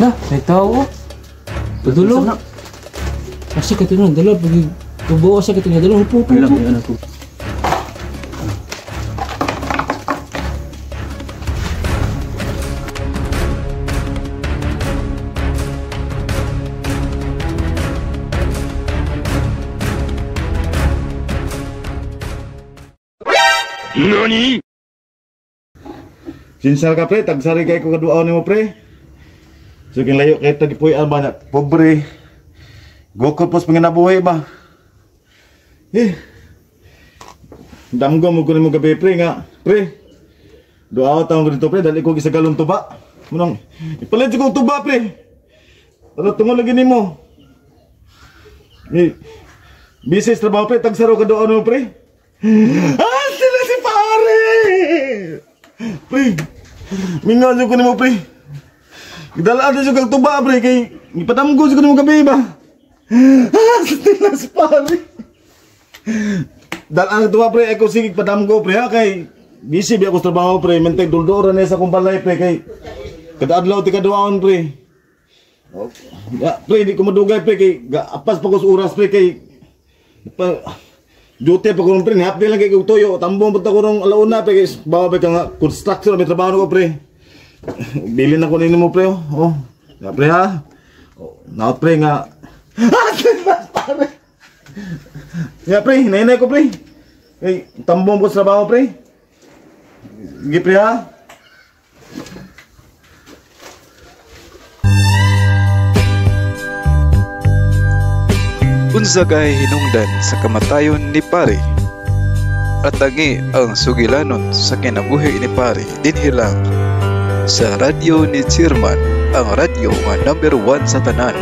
Na, may tao oh. Padulo. Asa ka tinong dala pag tubo asa ka tinong dala hupo hupo. Hupo. NANI? Sinsar ka pre, tagsari kay ko kaduaw nimo pre. So king layo kay tagipuy-an ba na pobre. Gukod pos panginabuhi ba. Eh. Damgo mo kunin mo gabi pre nga. Pre. Duaw taong ko dito pre, dali ko gisagalon tuba. Munang ipalit ko tuba pre. Pero tungod lagi nimo. Eh. Busy sa trabaho pre, tagsaro ka duaw nimo pre. Ah, sila si pare. Pre. Mingaw jud ko nimo pre. Gidalaan jud kag tuba pre kay gipadamgo jud ko nimo gabi ba. Ah, sila si pare. Dalaan tuba pre, ako sige padamgo pre ha kay busy bi ako sa trabaho pre, mentay duldura na sa akong balay pre kay kada adlaw ti kaduaon pre. Ya, pre di ko madugay pre kay apas pa ko sa oras pre kay pa, duty pa ko ron pre, ni half day lang kay kog tuyo, tambong punta ko rong alauna pre kay bawa ba ka nga construction may trabaho ko pre. Bilin ako nimo pre oh. Oh. Ya pre ha. Oh, naot pre nga. Pare. Ya pre, hinay ko pre. Kay tambong ko sa trabaho pre. Sige pre ha. Unsa kay hinungdan sa kamatayon ni pare? Atangi ang sugilanon sa kinabuhi ni pare dinhi lang sa radyo ni Chairman, ang radyo nga number 1 sa tanan.